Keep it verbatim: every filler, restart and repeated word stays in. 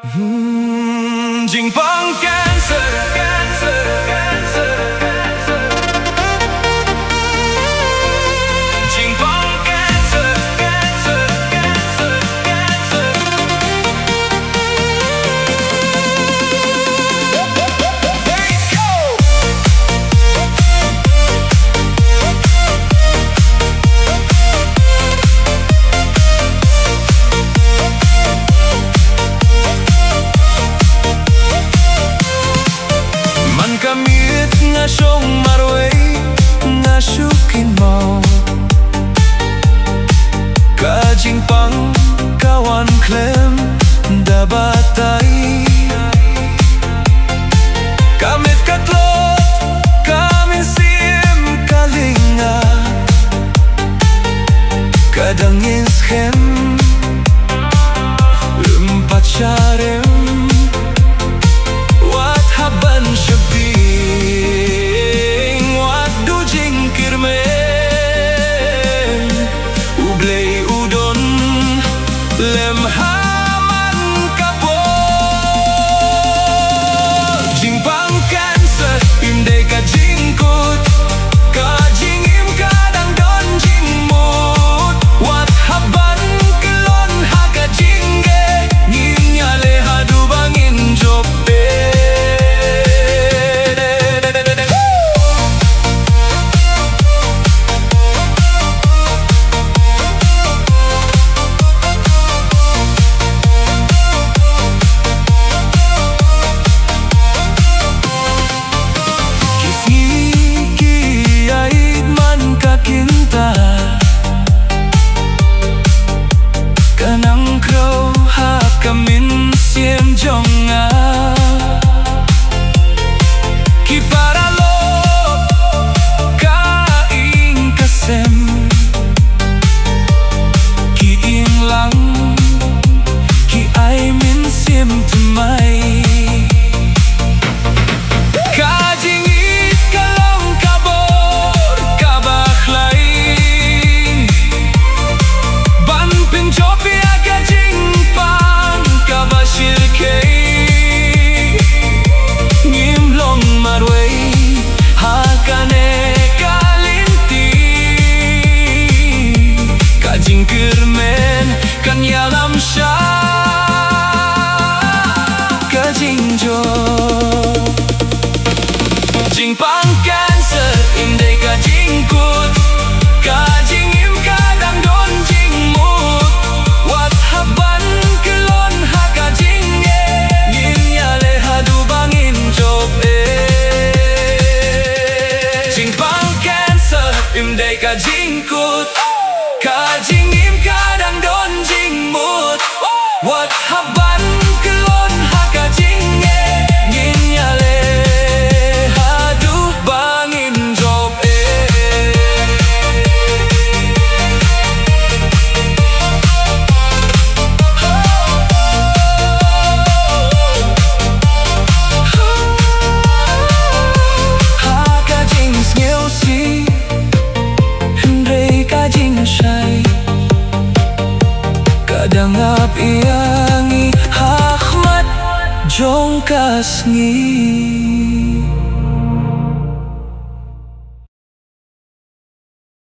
Hmm, jingpang cancer, cancer, cancer, cancer. Jingpang cancer, cancer, cancer, cancer. Man ka miet nga shong marwei, nga shu kynmaw ka jingpang ka wan khlem da batai. Ka miet ka tlot, ka mynsiem ka lynga, ka dang ïeng skhem, ym pat sha rem. Wat hap ban sheptieng, wat duh jingkyrmen. U Blei u don lem ha man ka por. Jingpang cancer ym dei ka jingkut, ka jingim ka dang don jingmut. Wat hap ban kyllon ha ka jingeh, ngin ïaleh haduh ba ngin jop eh. Ki sngi ki ïaid man ka kynta, ka nang khriew ha ka mynsiem jong nga. Ki paralok ka ing ka sem, ki ing lang, ki ai mynsiem thymmai. Ka jingïeit ka long ka bor kaba khlaiñ ban pynjop ïa ka jingpang kaba shyrkhei. Ngim long marwei ha kane ka lynti, ka jingkyrmen kan ïalam sha ka jingjop. Jingpang cancer ym dei ka jingkut, ka jingim ka dang don jingmut. Wat hap ban kyllon ha ka jingeh, ngin ïaleh haduh ba ngin jop eh. Jingpang cancer ym dei ka jingkut, ka jingim ka dang don jingmut. Wat hap ban kyllon ha ka jingeh, ngin ïaleh haduh ba ngin jop eh. Ha ka jingsngewsih, hynrei ka jingshai ka dang ap ïa ngi ha khmat jong ka sngi.